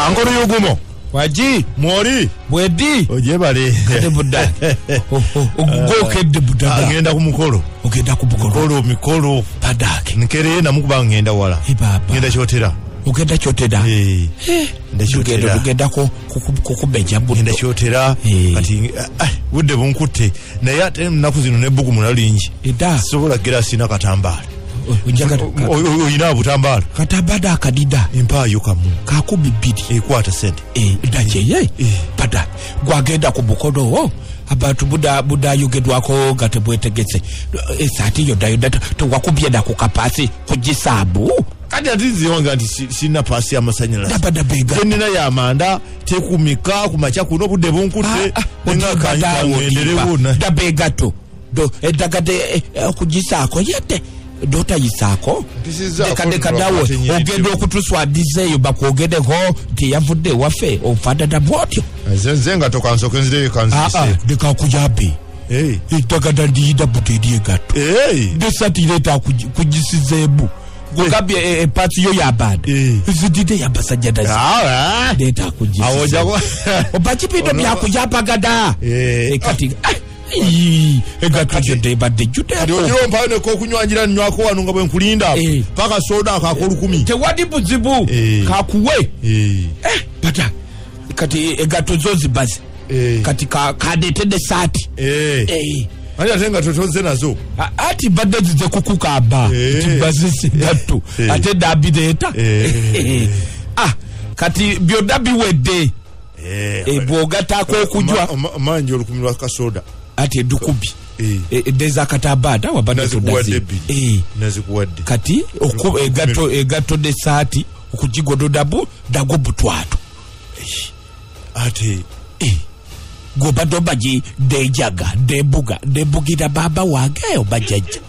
Ankolo yugumo waji mwori bwedi ojebale kade buda ogokedde buda ngenda ku mukolo ogenda ku mukolo mikolo padake nkereye namukuba ngenda wala ngenda kyotera ogenda kyotera ndachotera tugenda ko kukubeja budo ngenda kyotera kati budde bunkutte naye ate ennaku zino n'ebbugumu nalo lingi sobola gira sina katambaala oyina butambaala katambaala akadida empaayo kamu kakumi bbiri ekwata sente ndacheye pada gwagenda ku mukono abantu budayogedwako nga tebwetegese esaati yonna yonna tewakubye na ku kapasi kugisaabu kati ate nziwanga nti sirina paasi y'amasannyalaze nina y'amanda tekumika ku makya kuno obudde bunkutte nengakangenderewo daba egato eddagade okugisaako yedde dotayisaako leka nawe ogenda okutuswadiza eyo bakwogedeko nti yavudde ewaffe ofaanana bwotyo nze nga tokansoke nzireyo kanzise leka akuyambe eddagala ndiyina buto eri egato nesati leeta kugisizeemu gugambye epasi yo yabanda zidide yabasajjadazi leeta akugisize oba kibino byakuyambagana kati egato gyodde ebadde jjudde mpayo nekokunywanjira nywako wano nga bwe nkulinda paka soda ak'olukumi tewali buzibu kakuwe bata kati egato zo zibaze kati kadeetedde saati ani ate nga totoze nazo ati badde zize kukukamba nti bazise gatto ate nabireeta kati byonna biwedde bw'ogattaako okujwa mangi olukumi lwa kasoda ati edukubi dezakatabada wabadde todazi nazikuwadde kati egatto n'essaati okugigododabu nagwo butwato ate gobadde obaji dejaga debuga debugira baaba wange oba jjajja